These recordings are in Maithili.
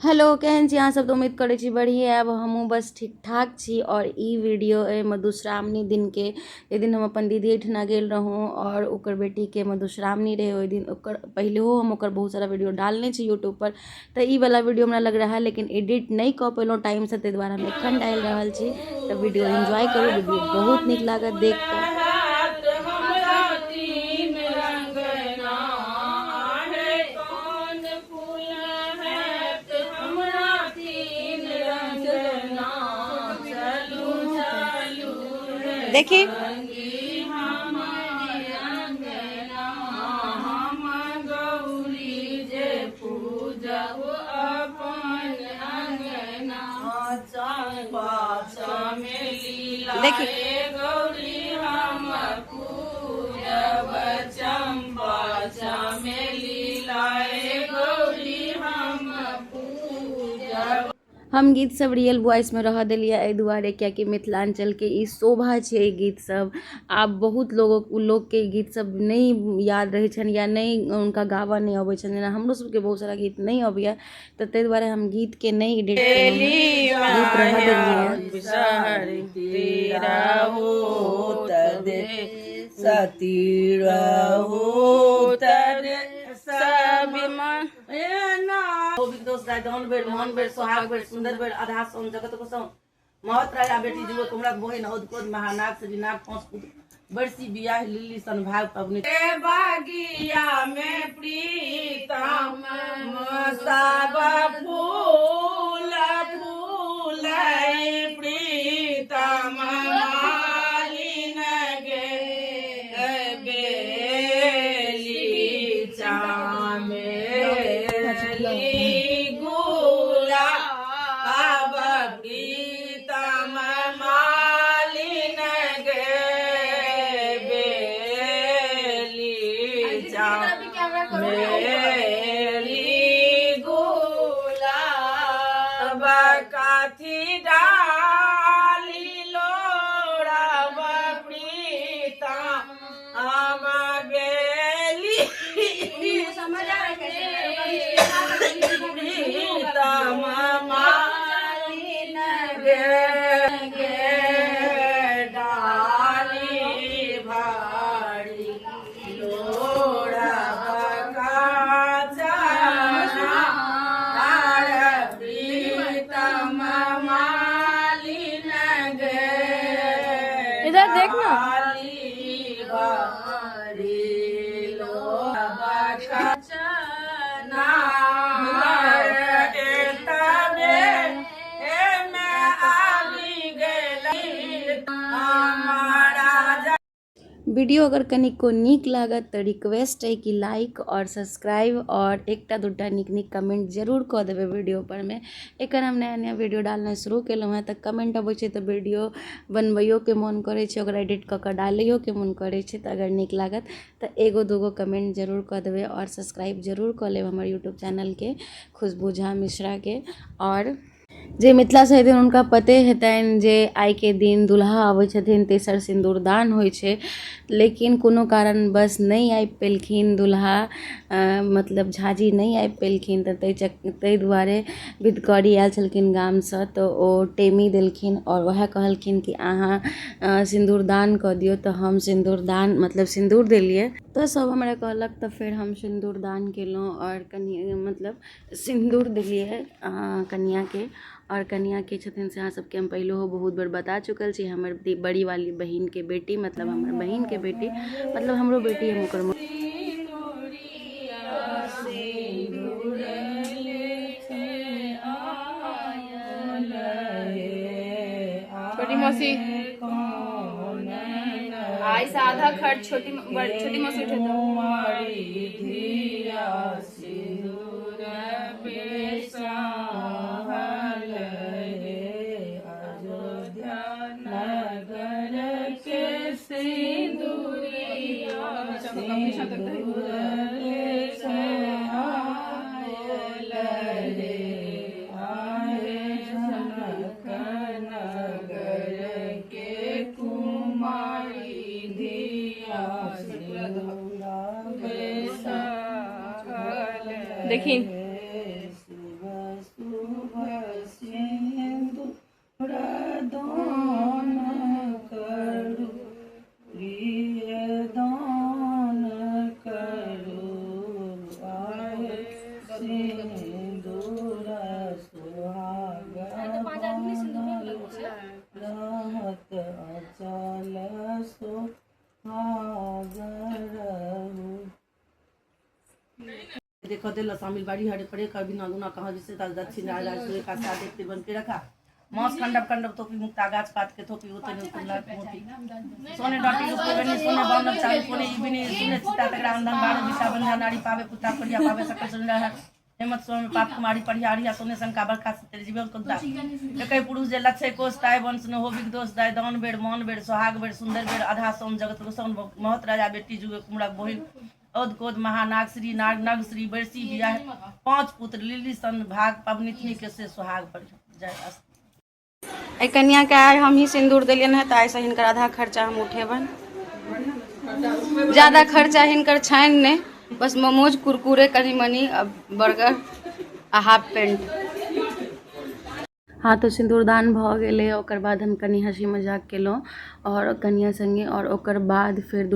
हेलो, केहन छी अहाँ सब? तऽ उम्मीद करै छी बढ़िए आयब। हमहूँ बस ठीक ठाक छी। आओर ई वीडियो अइ मधुश्रावणी दिनके, जाहि दिन हम अपन दीदी एहिठिना गेल रहौँ आओर ओकर बेटीके मधुश्रावणी रहै ओहि दिन। ओकर पहिलहो हम ओकर बहुत सारा वीडियो डालने छी यूट्यूबपर, तऽ ई वला वीडियो हमरा लग रहए, लेकिन एडिट नहि कऽ पेलहुँ टाइमसँ, ताहि दुआरे हम एखन डालि रहल छी। तऽ वीडियो एन्जॉय करू, वीडियो बहुत नीक लागत देख कऽ। देखी देखी हम गीत सब रियल वॉइसमे रहऽ देलियै एहि दुआरे किएकि मिथिलाञ्चलके ई शोभा छै ई गीत सब। आब बहुत लोग लोकके ई गीत सब नहि याद रहै छनि या नहि हुनका गाबऽ नहि अबै छनि। जेना हमरो सबके बहुत सारा गीत नहि अबैए, तऽ ताहि दुआरे हम गीतके नहि एडिट केलहुँ, गीत रहऽ देलियै। दोस्त मोहन बेर सोहाग बेर सुंदर बेर आधा सोन जगत को सोन महत राजा बेटी जुगो तुमरा बहिन औद कोद महानाग से नाग पांच पुत्र बरसी बियाह लिल्ली सन भाग पबनी बागिया में प्रीतम सब फूल फूल प्रीतम मालिन गे बेली चामेली गुलाब प्रीतम मालिन गे बेली चामेली गुलाब काथी डाली लोड़ब प्रीतम बेली प्रीतम मालिन गे डाली भारी लोड़ब काचना प्रीतम मालिन गे इधर देख ना। डाली भारी लोड़ब काचना वीडियो अगर कनिको नीक लागत तऽ रिक्वेस्ट अइ कि लाइक आओर सब्सक्राइब आओर एकटा दूटा नीक नीक कमेंट जरूर कऽ देबै वीडियो परमे। एखन हम नया नया वीडियो डालनाइ शुरू केलहुँ हेँ, तऽ कमेंट अबै छै तऽ वीडियो बनबैयोके मोन करै छै, ओकरा एडिट कऽ कऽ डालैयोके मोन करै छै। तऽ अगर नीक लागत तऽ एगो दूगो कमेंट जरूर कऽ देबै आओर सब्सक्राइब जरूर कऽ लेब हमर यूट्यूब चैनलके, खुशबू झा मिश्राके। आओर जे मिथिलासँ हेथिन हुनका पते हेतनि जे आइके दिन दुल्हा अबै छथिन, तेसर सिन्दूरदान होइ छै। लेकिन कोनो कारणवश नहि आबि पेलखिन दुल्हा, मतलब झाजी नहि आबि पेलखिन, तऽ ताहि दुआरे विधकरी आयल छलखिन गामसँ, तऽ ओ टेमी देलखिन आओर उएह कहलखिन कि अहाँ सिन्दूरदान कऽ दियौ। तऽ हम सिन्दूरदान, मतलब सिन्दूर देलियै, तऽ सभ हमरा कहलक, तऽ फेर हम सिन्दूरदान केलहुँ आओर कनि मतलब सिन्दूर देलियै कनिआँके। आओर कनिआँ के छथिन से अहाँ सबके हम पहिलहो बहुत बेर बता चुकल छी। हमर बड़ी वाली बहिनके बेटी, मतलब हमर बहिनके बेटी, मतलब हमरो बेटी, हम ओकर छोटी मौसी। आई से आधा खर्च छोटी छोटी मौसी उठेतौ। देखी। देखो दिल शामिल बाड़ी हरे परे कर बिना गुना कहाँ जिसे दक्षिण राज सूर्य का साथ देखते बन के रखा मांस खंडब खंडब थोपी मुक्ता गाछ पात के थोपी उतने मोती सोने डाटी रूप बनी सोने बानव चाली सोने इबिनी सुने चिता तगड़ा अंधन बारह दिशा बंधा नारी पावे कुत्ता कोरिया पावे सकल सुन रहा हेमत स्वामी पाप कुमारी पढ़िया अरिया सोने शंका बरखा से जीवन कुंता एक पुरुष जे लक्षय कोष ताय वंश न हो दोष दाय दान बेर मान बेर सोहाग बेर सुंदर बेर आधा सोम जगत रोशन महत राजा बेटी जुगे कुमरा बहिन औद कोद महानाग श्री नाग नग श्री बैसी बियाह पांच पुत्र लिली सन भाग पवनितनी के से सोहाग पर जय अस्त। एहि कनियाके आइ हमही सिन्दूर देलियनि हँ, तऽ आइसँ हिनकर आधा खर्चा हम उठेबनि। ज्यादा खर्चा हिनकर छनि नहि, बस मोमोज, कुरकुरे, कनि मनि, बर्गर आ हाफ पेंट। हँ, तऽ सिन्दूरदान भऽ गेलै। ओकर बाद हम कनि हँसी मजाक केलहुँ आओर कनिआँ सङ्गे, आओर ओकर बाद फेर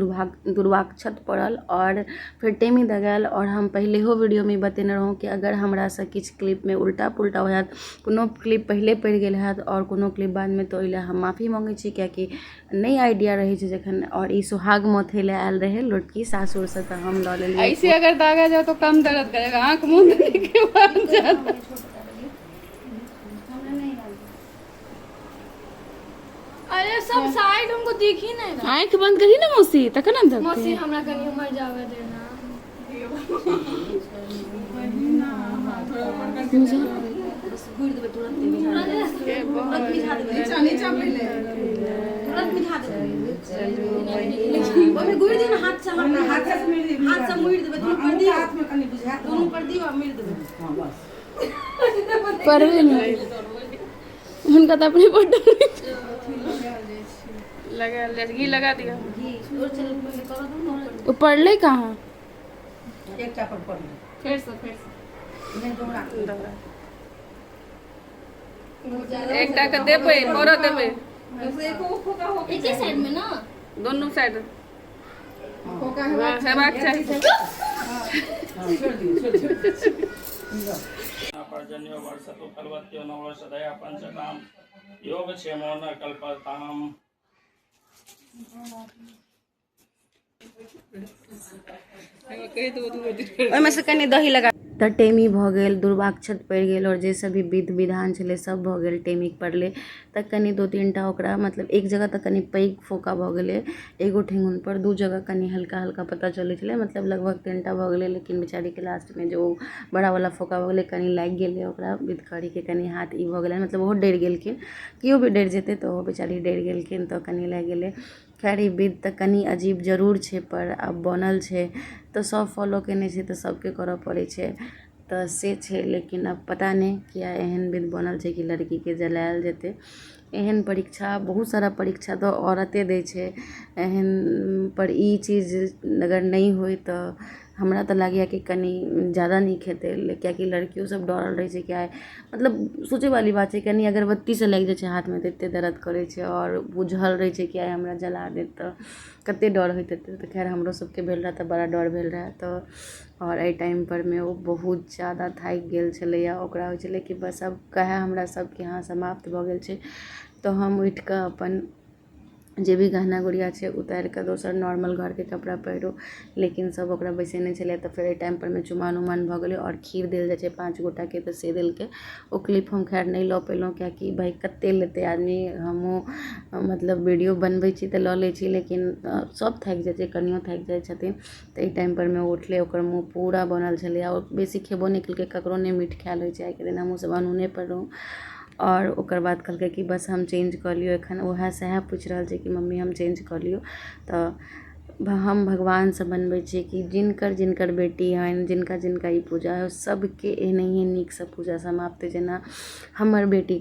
दुर्वाक्षत पड़ल आओर फेर टेमी दगायल। आओर हम पहिलेहो वीडियोमे बतेने रहौँ कि अगर हमरासँ किछु क्लिपमे उल्टा पुल्टा होयत, कोनो क्लिप पहिले पड़ि गेल हैत आओर कोनो क्लिप बादमे, तऽ ओहि लए हम माफी मङ्गै छी, किएकि नहि आइडिया रहै छै जखन। आओर ई सोहाग मथै लए आयल रहै लोटकी सासुरसँ, तऽ हम लऽ लेलियै। ऐसे अगर दागा जाओ तो कम दर्द करेगा, आंख मूंदने के बाद ज्यादा। अरे, सब साइड हमको दिख ही नहीं रहा। आंख बंद करी ना मौसी, तखन ना। मौसी, हमरा कनी उमर जावे देना। गुड़ि देबै तुरंत, तुरंत मिझा देबै, तुरंत मिझा देबै। ओहिमे गुड़ि दियौ ने हाथसँ, हाथसँ मुड़ि देबै दुनू पर दियौ। हाथमे कनि बुझायत। दुनू पर दियौ आ मुड़ि देबै। हँ, बस। पढ़बे नहि हुनका तऽ अपने बड्ड लगायल जाइ छै। घी लगा दियौ। घी और चल पहिले करऽ दू ने। ओ पढ़लै कहाँ? एकटा पर पड़लै। फेरसँ, फेरसँ। नहि, दोहरा। एकटा के देबै, पड़ऽ देबै। एके साइड में ना। दोनों साइड, हाँ, हेबाक चाही। हँ, छोड़ि दियौ, छोड़ि दियौ। पर्जन्यो वर्षतु फलवत्यो न वर्षदया पंचताम योगक्षेमो न कल्पताम। ओहिमे से कनि दही लगा। तऽ टेमी भऽ गेल, दुर्वाक्षत पड़ि गेल आओर जे सब भी विध विधान छलै सब भऽ गेल। टेमी पड़लै तऽ कनि दू तीन टा ओकरा, मतलब एक जगह तऽ कनि पैघ फोका भऽ गेलै एगो ठेहुनपर, दू जगह कनि हल्का हल्का पता चलै छलै, मतलब लगभग तीन टा भऽ गेलै। लेकिन बेचारीके लास्टमे जे ओ बड़ावला फोका भऽ गेलै, कनि लागि गेलै ओकरा विधकरीके कनि हाथ ई भऽ गेलै, मतलब ओहो डरि गेलखिन। केओ भी डरि जेतै, तऽ ओहो बेचारी डरि गेलखिन, तऽ कनि लागि गेलै। खैर, ई विध तऽ कनि अजीब जरूर छै, पर आब बनल छै तऽ सभ फॉलो कयने छै, तऽ सभके करय पड़ै छै, तऽ से छै। लेकिन आब पता नहि किया एहन विध बनल छै कि लड़कीके जलायल जेतै। एहन परीक्षा, बहुत सारा परीक्षा तऽ औरते दै छै एहन पर। ई चीज अगर नहि होइ तऽ हमरा तऽ लागैए कि कनि ज्यादा नीक हेतै, किएकि लड़कियोसभ डरल रहै छै कि आइ मतलब सोचैवाली बात छै, कनि अगरबत्तीसँ लागि जाइ छै हाथमे तऽ एतेक दर्द करै छै आओर बुझल रहै छै कि आइ हमरा जला देत, तऽ कतेक डर होइत हेतै। तऽ खैर, हमरो सभके भेल रहए तऽ बड़ा डर भेल रहए। तऽ आओर एहि टाइमपर मे ओ बहुत ज्यादा थाकि गेल छलैए। ओकरा होइ छलै कि बस आब कहए हमरा सभके हँ, समाप्त भऽ गेल छै। तऽ हम उठि कऽ अपन जे भी गहना गुड़िया छै उतारि कऽ दोसर नॉर्मल घरके कपड़ा पहिरू, लेकिन सभ ओकरा बैसेने छलै। तऽ फेर एहि टाइमपर मे चुमान उमान भऽ गेलै आओर खीर देल जाइ छै पाँच गोटाके, तऽ से देलकै। ओ क्लिप हम खैर नहि लऽ पेलहुँ, किएकि भाय कतेक लेतै आदमी? हमहूँ मतलब वीडियो बनबै छी तऽ लऽ लै छी, लेकिन सभ थाकि जाइ छै, कनियो थाकि जाइ छथिन। तऽ एहि टाइमपर मे ओ उठलै, ओकर मुँह पूरा बनल छलै आओर बेसी खेबो नहि केलकै। ककरो नहि मीठ खायल होइ छै आइके दिन, हमहूँसभ अनूनेपर रहौँ। आओर ओकर बाद कहलकै कि बस हम चेंज कऽ लियौ। एखन उएह सएह पूछि रहल छै कि मम्मी, हम चेंज कऽ लियौ। तऽ हम भगवानसँ मनबै छियै कि जिनकर जिनकर बेटी हनि, जिनका जिनका ई पूजा हइ, सभके एनाहिए नीकसँ पूजा समाप्त होइ, जेना हमर बेटी।